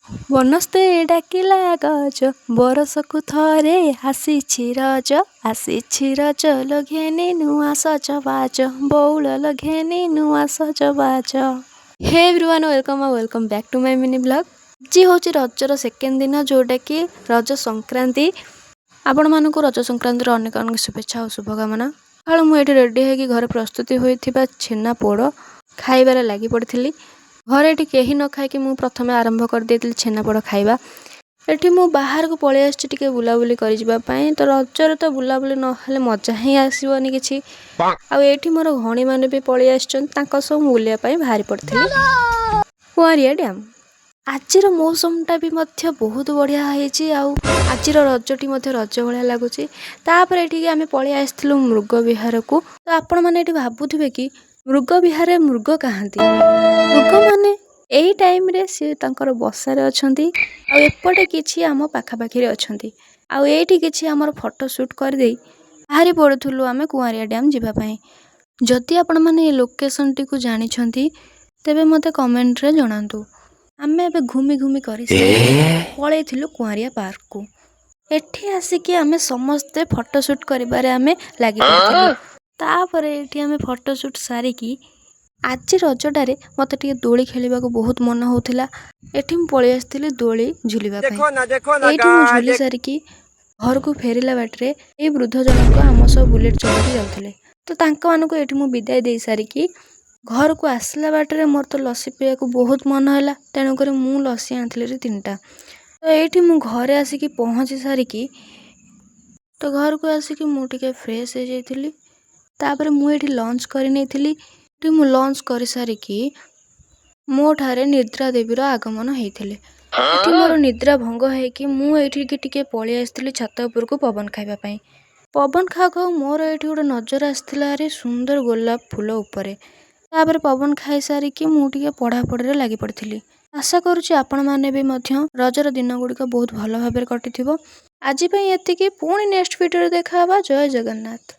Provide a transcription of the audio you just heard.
ବନସ୍ତେ ଡାକିଲା ଗଜ, ବରଷକୁ ଥରେ ଆସିଛି ରଜ, ଆସିଛି ରଜ ଲୋ ଘେନି ନୂଆ ସଜବାଜ, ବଉଳ ଲୋ ଘେନି ନୂଆ ସଜବାଜ। ହେ ଏଭ୍ରିୱାନ୍, welcome ଆଉ welcome back to my mini vlog। ଆଜି ହେଉଛି ରଜର ସେକେଣ୍ଡ ଦିନ, ଯେଉଁଟାକି ରଜ ସଂକ୍ରାନ୍ତି। ଆପଣମାନଙ୍କୁ ରଜ ସଂକ୍ରାନ୍ତିର ଅନେକ ଅନେକ ଶୁଭେଚ୍ଛା ଆଉ ଶୁଭକାମନା। ସକାଳୁ ମୁଁ ଏଠି ରେଡ଼ି ହେଇକି ଘରେ ପ୍ରସ୍ତୁତି ହୋଇଥିବା ଛେନା ପୋଡ଼ ଖାଇବାରେ ଲାଗି ପଡ଼ିଥିଲି। ଘରେ ଏଠି କେହି ନ ଖାଇକି ମୁଁ ପ୍ରଥମେ ଆରମ୍ଭ କରିଦେଇଥିଲି ଛେନାପୋଡ଼ ଖାଇବା। ଏଠି ମୁଁ ବାହାରକୁ ପଳେଇ ଆସିଛି ଟିକେ ବୁଲାବୁଲି କରିଯିବା ପାଇଁ। ତ ରଜରେ ତ ବୁଲାବୁଲି ନହେଲେ ମଜା ହିଁ ଆସିବନି କିଛି। ଆଉ ଏଇଠି ମୋର ଭଉଣୀମାନେ ବି ପଳେଇ ଆସିଛନ୍ତି, ତାଙ୍କ ସହ ମୁଁ ବୁଲିବା ପାଇଁ ବାହାରି ପଡ଼ିଥିଲି କୁଆଁରିଆ ଡ୍ୟାମ୍। ଆଜିର ମୌସମଟା ବି ମଧ୍ୟ ବହୁତ ବଢ଼ିଆ ହେଇଛି ଆଉ ଆଜିର ରଜଟି ମଧ୍ୟ ରଜ ଭଳିଆ ଲାଗୁଛି। ତାପରେ ଏଠିକି ଆମେ ପଳେଇ ଆସିଥିଲୁ ମୃଗ ବିହାରକୁ। ତ ଆପଣମାନେ ଏଠି ଭାବୁଥିବେ କି ମୃଗ ବିହାରରେ ମୃଗ କାହାନ୍ତି? ମୃଗମାନେ ଏଇ ଟାଇମ୍ରେ ସିଏ ତାଙ୍କର ବସାରେ ଅଛନ୍ତି ଆଉ ଏପଟେ କିଛି ଆମ ପାଖାପାଖିରେ ଅଛନ୍ତି। ଆଉ ଏଇଠି କିଛି ଆମର ଫଟୋ ସୁଟ୍ କରିଦେଇ ବାହାରି ପଡ଼ୁଥିଲୁ ଆମେ କୁଆଁରିଆ ଡ୍ୟାମ୍ ଯିବା ପାଇଁ। ଯଦି ଆପଣମାନେ ଏ ଲୋକେସନଟିକୁ ଜାଣିଛନ୍ତି, ତେବେ ମୋତେ କମେଣ୍ଟରେ ଜଣାନ୍ତୁ। ଆମେ ଏବେ ଘୁମି ଘୁମି କରି ପଳେଇଥିଲୁ କୁଆଁରିଆ ପାର୍କକୁ। ଏଠି ଆସିକି ଆମେ ସମସ୍ତେ ଫଟୋ ସୁଟ୍ କରିବାରେ ଆମେ ଲାଗି ପଡ଼ିଥିଲୁ। ତାପରେ ଏଠି ଆମେ ଫଟୋ ସୁଟ୍ ସାରିକି, ଆଜି ରଜଟାରେ ମୋତେ ଟିକେ ଦୋଳି ଖେଳିବାକୁ ବହୁତ ମନ ହେଉଥିଲା। ଏଠି ମୁଁ ପଳେଇ ଆସିଥିଲି ଦୋଳି ଝୁଲିବା ପାଇଁ। ଦେଖ ନା, ଦେଖ ନା। ଏଇଠି ମୁଁ ଝୁଲି ସାରିକି ଘରକୁ ଫେରିଲା ବାଟରେ ଏଇ ବୃଦ୍ଧ ଜଣକ ଆମ ସହ ବୁଲେଟ୍ ଚଲେଇକି ଯାଉଥିଲେ। ତ ତାଙ୍କମାନଙ୍କୁ ଏଇଠି ମୁଁ ବିଦାୟ ଦେଇ ସାରିକି ଘରକୁ ଆସିଲା ବାଟରେ ମୋର ତ ଲସି ପିଇବାକୁ ବହୁତ ମନ ହେଲା, ତେଣୁକରି ମୁଁ ଲସି ଆଣିଥିଲି ତିନିଟା। ତ ଏଇଠି ମୁଁ ଘରେ ଆସିକି ପହଞ୍ଚି ସାରିକି, ତ ଘରକୁ ଆସିକି ମୁଁ ଟିକେ ଫ୍ରେଶ୍ ହେଇଯାଇଥିଲି। ତାପରେ ମୁଁ ଏଇଠି ଲଞ୍ଚ କରିନେଇଥିଲି। ଏଠି ମୁଁ ଲଞ୍ଚ କରିସାରିକି ମୋ ଠାରେ ନିଦ୍ରା ଦେବୀର ଆଗମନ ହେଇଥିଲେ। ଏଠି ମୋର ନିଦ୍ରା ଭଙ୍ଗ ହେଇକି ମୁଁ ଏଇଠିକି ଟିକେ ପଳେଇ ଆସିଥିଲି ଛାତ ଉପରକୁ ପବନ ଖାଇବା ପାଇଁ। ପବନ ଖାଉ ଖାଉ ମୋର ଏଇଠି ଗୋଟେ ନଜର ଆସିଥିଲା ଆରେ ସୁନ୍ଦର ଗୋଲାପ ଫୁଲ ଉପରେ। ତାପରେ ପବନ ଖାଇସାରିକି ମୁଁ ଟିକେ ପଢ଼ାପଢ଼ିରେ ଲାଗି ପଡ଼ିଥିଲି। ଆଶା କରୁଛି ଆପଣମାନେ ବି ମଧ୍ୟ ରଜର ଦିନ ଗୁଡ଼ିକ ବହୁତ ଭଲ ଭାବରେ କଟିଥିବ। ଆଜି ପାଇଁ ଏତିକି, ପୁଣି ନେକ୍ସଟ ଭିଡ଼ିଓରେ ଦେଖା ହେବା। ଜୟ ଜଗନ୍ନାଥ।